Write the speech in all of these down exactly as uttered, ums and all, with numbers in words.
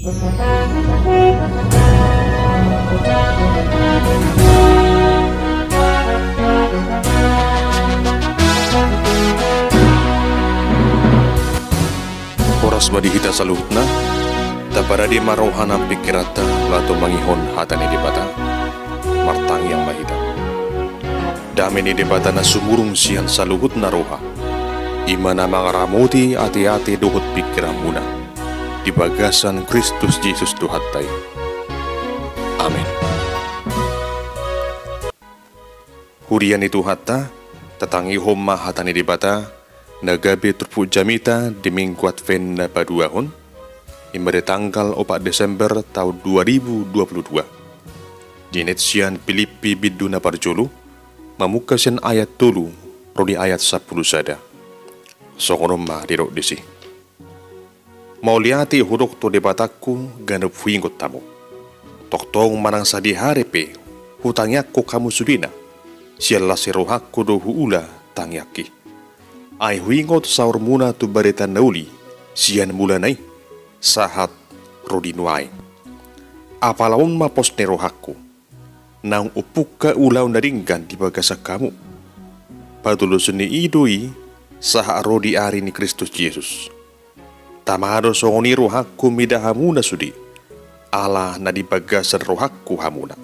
Horas ma di hita saluhutna. Taparade ma roha nang pingkiranta laho mangihon hata ni Debata. Martangiang ma hita. Dame ni Debata na sumurung sian saluhutna roha, i ma na mangaramoti ateate dohot pingkiranmuna di bagasan Kristus Jesus Tuhanta i. Amen. Huria ni Tuhanta, tatangihon ma hata ni Debata na gabe turpuk jamita di Minggu Advent na paduahon, i ma di tanggal opat Desember taon dua ribu dua puluh dua. Jinit sian Pilippi bindu na parjolo, mamungka sian ayat tolu ro di ayat sampulu sada. Songon on ma didok disi. Mauliate hudok tu Debatangku ganup huingot hamu. Tongtong manang sadihari pe hutangiangkon hamu sudena, sian las ni rohangku do huula tangiangki. Ai huingot saurmuna tu barita na uli sian mulana i sahat ro di nuaeng. Apala on ma pos ni rohangku, naung umpungka ulaon na denggan di bagasan hamu. Patuluson ni i do i sahat ro di ari ni Kristus Jesus. Tama do songon i rohangku mida hamuna sude, ala na di bagasan rohangku hamuna.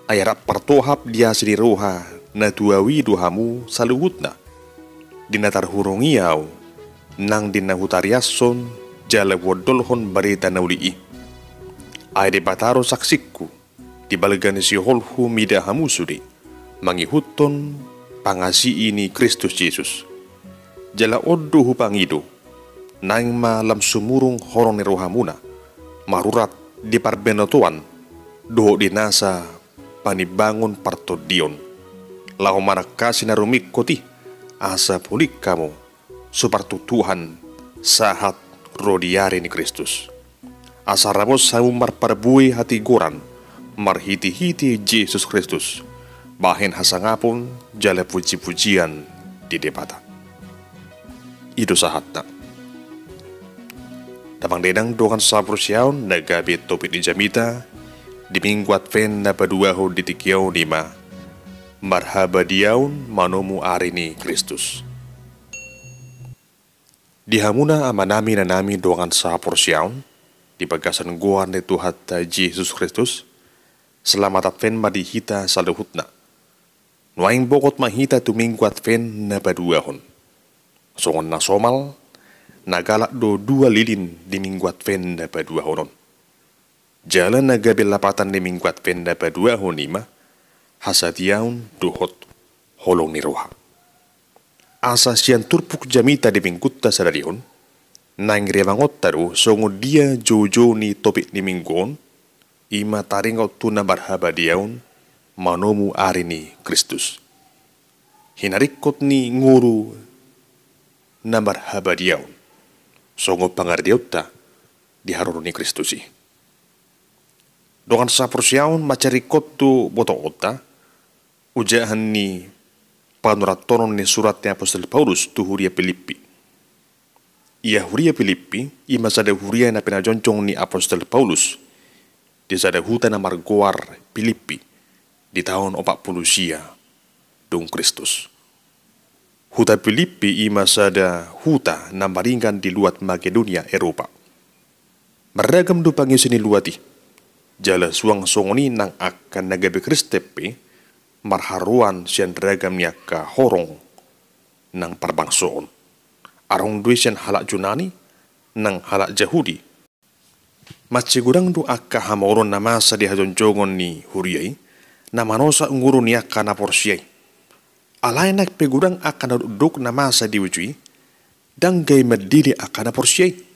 Ai rap partohap di asi ni roha na tu ahu i do hamu saluhutna. Di na tarhurung i ahu, nang di na hutariashon jala huondolhon barita na uli i. Ai Debata do saksingku, di balga ni siholhu mida hamu sude, mangihuthon pangasii ni Kristus Jesus. Jala on do hupangido, naeng ma lam sumurung holong ni rohamuna, marurat di parbinotoan, dohot di nasa panimbangon partondion. Laho manangkasi na rumingkot i, asa polik hamu, so partuktuhan sahat ro di ari ni Kristus. Asa ramos hamu marparbue hatigoran, marhitehite Jesus Kristus, bahen hasangapon jala pujipujian di Debata. I do sahatna. Damang dainang dongan saporseaon na gabe topik ni jamita, di Minggu Advent na paduahon di tingki on i ma, marhabadiaon manomu ari ni Kristus. Di hamuna amanami inanami dongan saporseaon, di bagasan goar ni Tuhanta Jesus Kristus, selamat Advent ma di hita saluhutna. Nuaeng bogot ma hita tu Minggu Advent na paduahon. Songon na somal, na galak do dua lilin di Minggu Advent na paduahon on. Jala na gabe lapatan ni Minggu Advent na paduahon i ma, hasatiaon dohot holong ni roha. Asa sian turpuk jamita di minggunta sadari on, naeng riamangonta do songon dia joujou ni topik ni minggu on, i ma taringot tu na marhabadiaon manomu ari ni Kristus. Hinaringkot ni ngolu na marhabadiaon, songon pangardeonta di haroro ni Kristus i. Dongan saporseaon, mansai ringkot do botoonta, ojahan ni panurathonon ni surat ni apostel Paulus tu huria Pilippi. Ia huria Pilippi, i ma sada huria na pinajongjong ni apostel Paulus, di sada huta na margoar Pilippi, di taon opat pulu sia dung Kristus. Huta Pilippi i ma sada huta na maringan di luat Makedonia, Eropa. Marragam do pangiusi ni luat i. Jala suang songon i nang angka na gabe Kristen pe marharoan sian ragam ni angka horong nang parbangsoon. Adong do i sian halak Junani nang halak Jahudi. Mansai godang do angka hamaolon na masa di hajongjongon ni huria i, na manosak ngolu ni angka na porsea i. Alai nang pe godang angka na dokdok na masa di uju i, ndang gabe mandele angka na porsea i.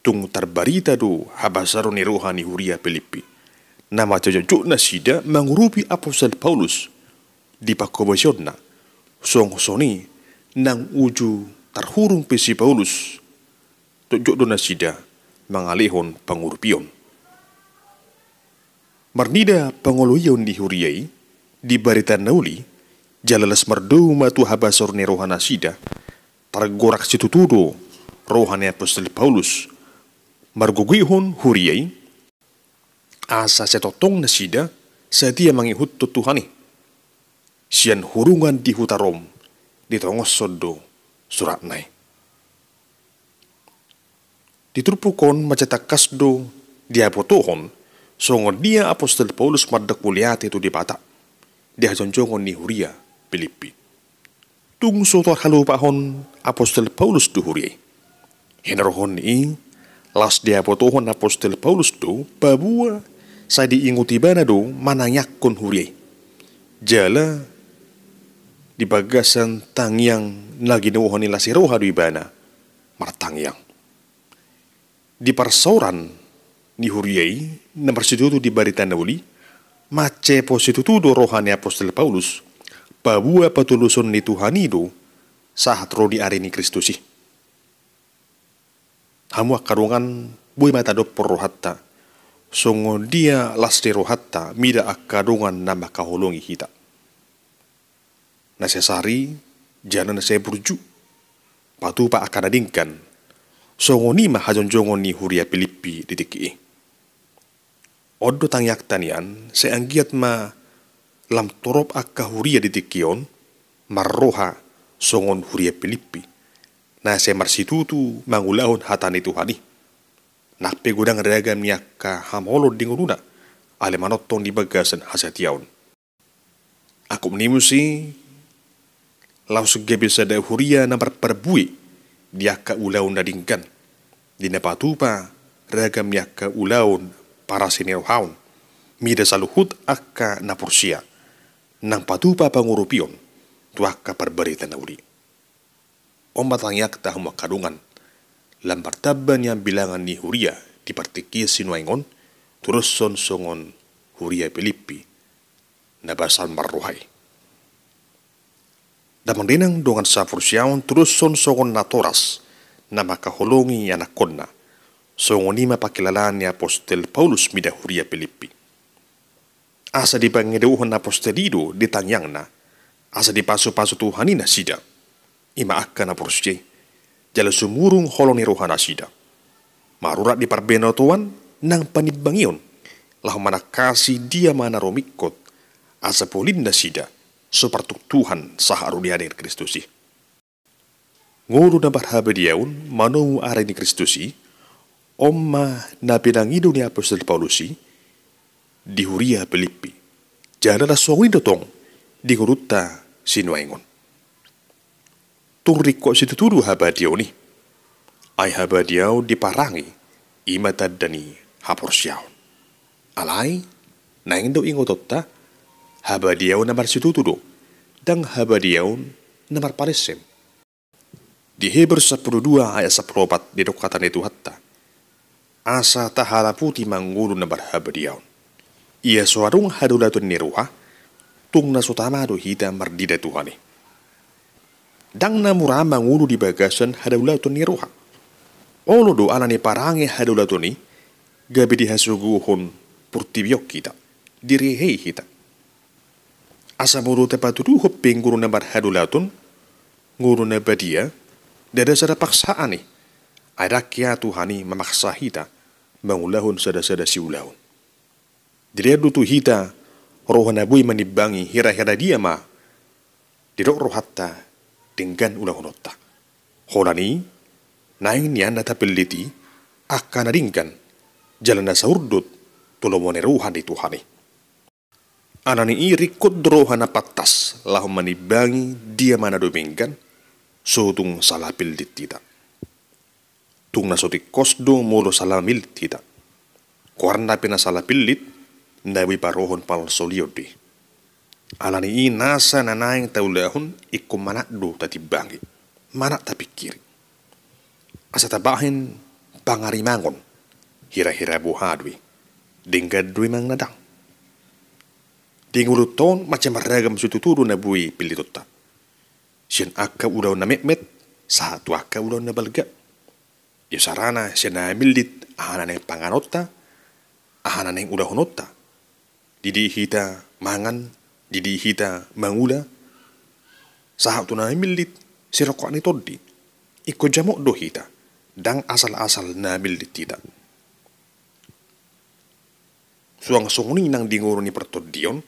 Tung tarbarita do habasaron ni roha ni huria Pilippi, na mansai jotjot nasida mangurupi apostel Paulus di panghobasionna. Suang songon i nang uju tarhurung pe si Paulus, jotjot do nasida mangalehon pangurupion. Marnida pangoloion ni huria i di barita na uli, jala las mardongan ma tu habasaron ni roha nasida, targorak situtu do roha ni apostel Paulus Margogoihon huria i, asa sai tongtong nasida satia mangihuthon Tuhan i, sian hurungan di huta Rom, ditongoshon do suratna i. Di turpuk on mansai tangkas do dibotohon songon dia apostel Paulus mandok mauliate tu Debata di hajongjongon ni huria Pilippi. Tung so tarhalupahon apostel Paulus do huria i. Hinorhon ni i, laos dibotohon apostel Paulus do paboa sai diingot ibana do manangianghon huria i. Jala di bagasan tangiang na ginohon i las ni roha do ibana martangiang. Di parsaoran ni huria i na marsitutu di barita na uli, mansai pola situtu do roha ni apostel Paulus, paboa patuluson ni Tuhan i do sahat ro di ari ni Kristus i. Hamu angka dongan, boi ma tadophon rohanta songon dia las ni rohanta mida angka dongan na mangkaholongi hita. Na sai sari, jala na sai burju, patupa angka na denggan, songon i ma hajongjongon ni huria Pilippi di tingki i. On do tangiangta nian, sai anggiat ma lam torop angka huria di tingki on marroha songon huria Pilippi, na sai marsitutu mangulahon hata ni Tuhan i. Nang pe godang ragam ni angka hamaolon di ngoluna, alai manongtong di bagasan hasatiaon. Angkup ni i muse, laos gabe sada huria na marparbue di angka ulaon na denggan, di na patupa ragam ni angka ulaon parasirohaon, mida saluhut angka na porsea, nang patupa pangurupion tu angka parbarita na uli. On ma tangiangta hamu angka dongan, lam martamba nian bilangan ni huria di partingkian sinuaeng on, tudoshon songon huria Pilippi na basa marroha i. Damang dainang dongan saporseaon, tudoshon songon natoras na mangkaholongi anakkonna, songon i ma pangkilalaan ni apostel Paulus mida huria Pilippi. Asa dipangidohon apostel i do di tangiangna, asa dipasupasu Tuhan i nasida, i ma angka na porsea i, jala sumurung holong ni rohanasida. Marurat di parbinotoan nang panimbangion, laho manangkasi dia ma na rumingkot, asa polin nasida so partuktuhan sahat ro di ari ni Kristus i. Ngolu na marhabadiaon manomu ari ni Kristus i, on ma na pinangido ni apostel Paulus i di huria Pilippi, jala na songon i do tong di ngolunta sinuaeng on. Tung ringkot situtu do habadiaon i, ai habadiaon diparangi i ma tanda ni haporseaon. Alai naeng do ingotonta, habadiaon na marsitutu do, ndang habadiaon na marparessen. Di Heber sampulu dua ayat sampulu opat didok hata ni Tuhanta, asa tahalaputi ma ngolu na marhabadiaon. Ia so adong hadaulaton ni roha, tung na so tama do hita marnida Tuhan i. Ndang na mura mangolu di bagasan hadaulaton ni roha. Olo do ala ni parange hadaulaton i, gabe dihasogohon portibi on hita, direhei hita. Asa molo tapatuduhon pe ngolu na marhadaulaton, ngolu na badia, ndada sada paksaan i, ai ndang hea Tuhan i mamaksa hita mangulahon sadasada siulaon. Dilean do tu hita roha na boi manimbangi hirahira dia ma didok rohanta denggan ulahononta. Holan i, naeng nian na tapillit i angka na denggan, jala na saurdot tu lomo ni roha ni Tuhan i. Alani i ringkot do roha na pantas laho manimbangi dia ma na dumenggan, so tung sala pillit hita. Tung na so tingkos do molo sala pillit hita. Goarna pe na sala pillit, na boi parohon pansalsoion do i. Alani i nasa na naeng taulahon ingkon manat do tatimbangi, manat tapingkiri. Asa tabahen pangarimangon, hirahira boha do i, denggan do i manang na ndang. Di ngolunta on mansai marragam situtu do na boi pillitonta. Sian angka ulaon na metmet, sahat tu angka ulaon na balga. Ia sarana sian na millit aha na naeng panganonta, aha na naeng ulahononta. Didi hita mangan, didi hita mangula, sahat tu na millit sirongkap ni tondi. Ingkon jamot do hita, ndang asal-asal na millit hita. Suang songon i nang di ngolu ni partondion,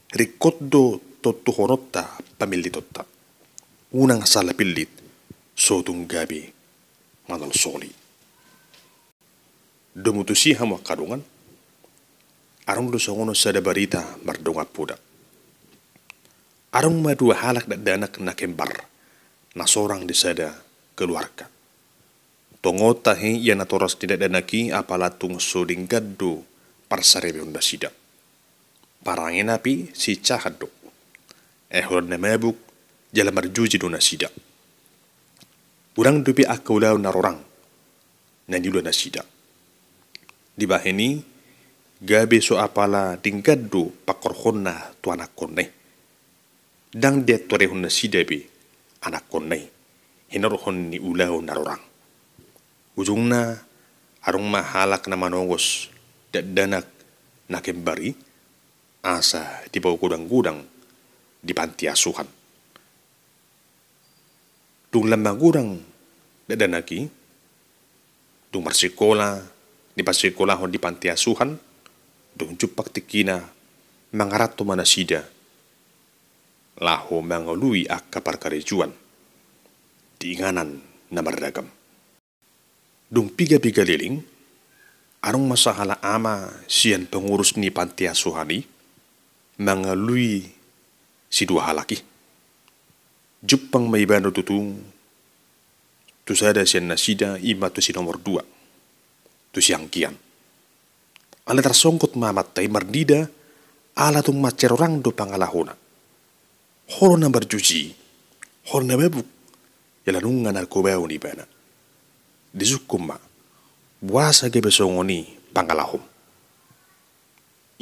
ringkot do tontuhononta pamillitonta. Unang sala pillit, so tung gabe manolsoli. Domu tusi hamu angka dongan, adong do songon on sada barita mardongan poda. Adong ma dua halak dakdanak na kembar, na sorang di sada keluarga. Tongon tahe ia natoras ni dakdanak i apala tung so denggan do parsaripeon nasida. Parangena pe sihinsahan do. Ai holan na mabuk jala marjuji do nasida. Godang dope angka ulaon na rorang na niula nasida. Dibahen i, gabe so apala denggan do pangkorhonna tu anakkonna i. Ndang diantusiahon nasida be anakkonna i hinorhon ni ulaon na rorang. Ujungna, adong ma halak na manongos dakdanak na kembar i, asa dipagodang-godang di panti asuhan. Dung lam magodang dakdanak i, dung marsikola, dipasikolahon di panti asuhan, dung jumpang tingkina, mangaranto ma nasida laho mangalului angka parkarejoan di inganan na marragam. Dung piga-piga leleng, adong ma sahalak ama sian pengurus ni panti asuhan i mangalului sidua halak i. Jumpang ma ibana tutu tu sada sian nasida, i ma tu si nomor dua, tu siangkian. Alai tarsonggot ma amanta i marnida, ala tung mansai rorang do pangalahona. Holan na marjuji, holan na mabuk, jala nunga narkobaon ibana. Disungkun ma, boasa gabe songon i pangalahom?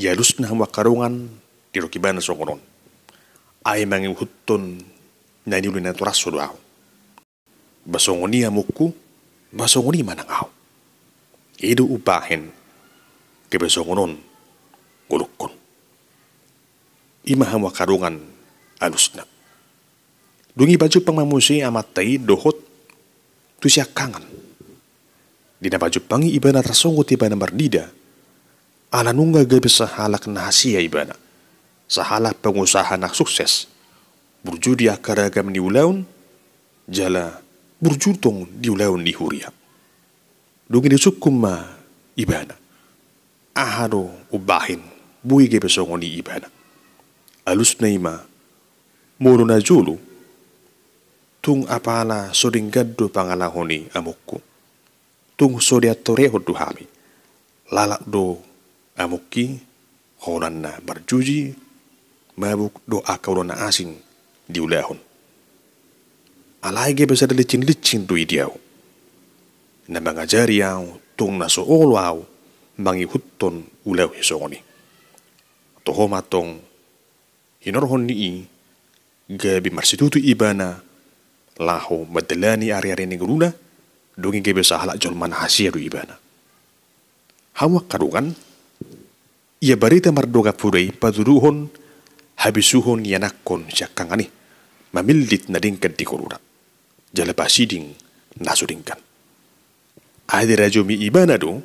Ia alusna hamu angka dongan, didok ibana songon on. Ai mangihuthon na niula ni natorashu do ahu. Ba songon i amongku, ba songon i ma nang ahu. I do umbahen gabe songon on ngolungkon. I ma hamu angka dongan alusna. Dung i pajumpang ma muse amanta i dohot tu siangkangan. Di na pajumpang i ibana tarsonggot ibana marnida, ala nunga gabe sahalak na hasea ibana, sahalak pengusaha na sukses, burju di angka ragam ni ulaon, jala burju tong di ulaon ni huria. Dung i disungkun ma ibana, aha do umbahen boi gabe songon i ibana? Alusna i ma, molo najolo, tung apala so denggan do pangalahon i amongku. Tung so diantusiahon do hami. Lalap do amongki holan na marjuji, mabuk dohot angka ulaon na asing diulahon. Alai gabe sada lincing-lincing do i di ahu. Na mangajari ahu tung na so olo ahu mangihuthon ulaonhi songon i. Toho ma tong hinorhon ni i gabe marsitutu ibana laho mandalani ari-ari ni ngoluna, dung i gabe sahalak jolma na hasea do ibana. Hamu angka dongan, ia barita mardongan poda i patuduhon habisuhon ni anakkon siangkangan i, mamillit na denggan di ngoluna jala pasiding na so denggan. Ai dirajomi ibana do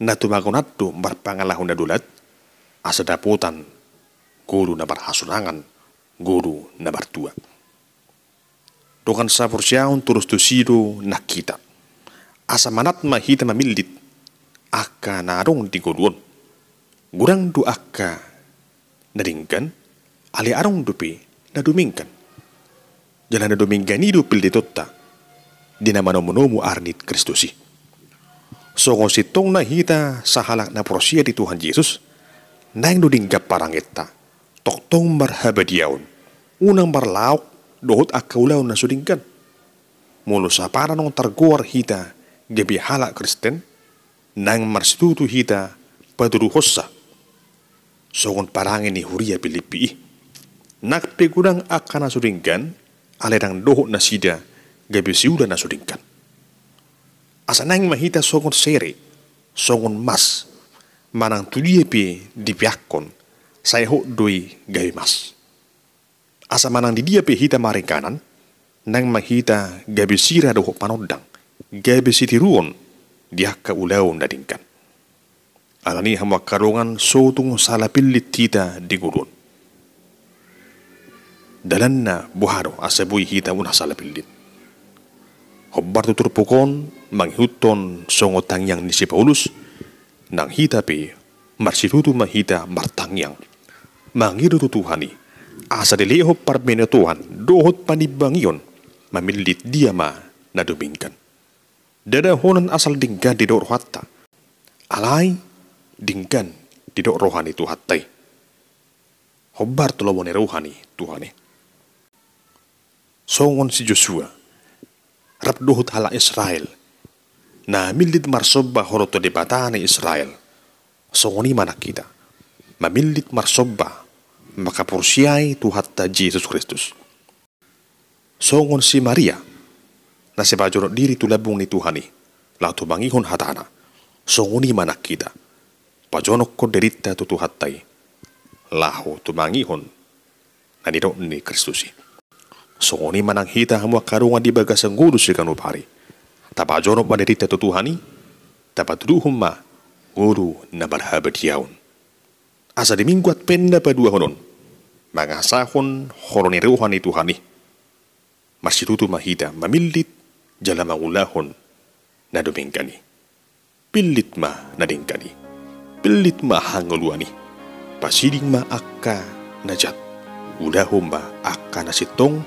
na tumagonan do marpangalaho na dolat, asa dapotan ngolu na marhasonangan, ngolu na martua. Dongan saporseaon, torus tusi do nang hita. Asa manat ma hita mamillit angka na adong di ngolu on. Godang do angka na denggan, alai adong dope na dumenggan. Jala na dumenggan i do pillitonta di na manomu-nomu ari ni Kristus i. Songon sintongna hita sahalak na porsea di Tuhan Jesus, naeng do denggan parangenta, tongtong marhabadiaon, unang marlaok dohot angka ulaon na so denggan. Molo saparan naung targoar hita gabe halak Kristen, naeng marsitutu hita patuduhonsa songon parange ni huria Pilippi i. Nang pe godang angka na so denggan, alai ndang dohot nasida gabe siula na so denggan. Asa naeng ma hita songon sere, songon mas, manang tu dia pe dipeakkon, sai hot do i gabe mas. Asa manang di dia pe hita maringanan, naeng ma hita gabe sira dohot panondang, gabe sitiruon di angka ulaon na denggan. Alani i hamu angka dongan, so tung sala pillit hita di ngolu on. Dalanna boha do asa boi hita unang sala pillit? Hombar tu turpuk on mangihuthon songon tangiang ni si Paulus, nang hita pe marsitutu ma hita martangiang, mangido tu Tuhan i, asa dilehon parbinotoan dohot panimbangion mamillit dia ma na dumenggan. Ndada holan asal denggan didok rohanta, alai denggan didok roha ni Tuhanta i. Hombar tu lomo ni roha ni Tuhan i. Songon si Josua rap dohot halak Israel na millit marsomba horong tu Debata ni Israel, songon i ma nang hita mamillit marsomba mangkaporseai Tuhanta Jesus Kristus. Songon si Maria na sai pajonok diri tu lambung ni Tuhan i laho tumangihon hatana, songon i ma nang hita pajonokkon dirinta tu Tuhanta i laho tumangihon na nidok ni Kristus i. Songon i ma nang hita hamu angka dongan di bagasan ngolu siganup ari, tapajonok ma dirinta tu Tuhan i, tapatuduhon ma ngolu na marhabadiaon. Asa di Minggu Advent na paduahon on mangasahon holong ni roha ni Tuhan i, marsitutu ma hita mamillit jala mangulahon na dumenggan i. Pillit ma na denggan i, pillit ma hangoluan i, pasiding ma angka na jat, ulahon ma angka na sintong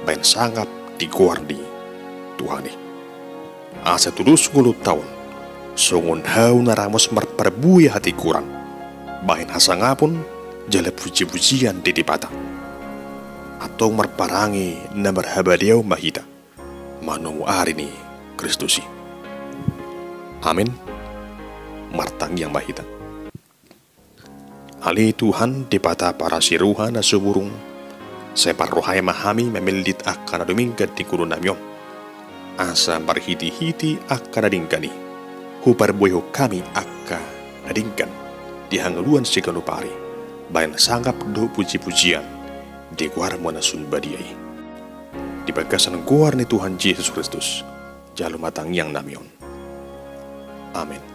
bahen sangap di goar ni Tuhan i. Asa tudos ngolunta on songon hau na ramos marparbue hatigoran, bahen hasangapon jala pujipujian di Debata. Antong marparange na marhabadiaon ma hita manomu ari ni Kristus i. Amen. Martangiang ma hita. Ale Tuhan, Debata parasi roha na sumurung, sai parrohai ma hami mamillit angka na dumenggan di ngolunami on, asa marhitehite angka na denggan i huparbuehon hami angka na denggan di hangoluan siganup ari, bahen sangap dohot pujipujian di goarmu na sun badia i. Di bagasan goar ni Tuhan Jesus Kristus jalo ma tangiangnami on. Amen.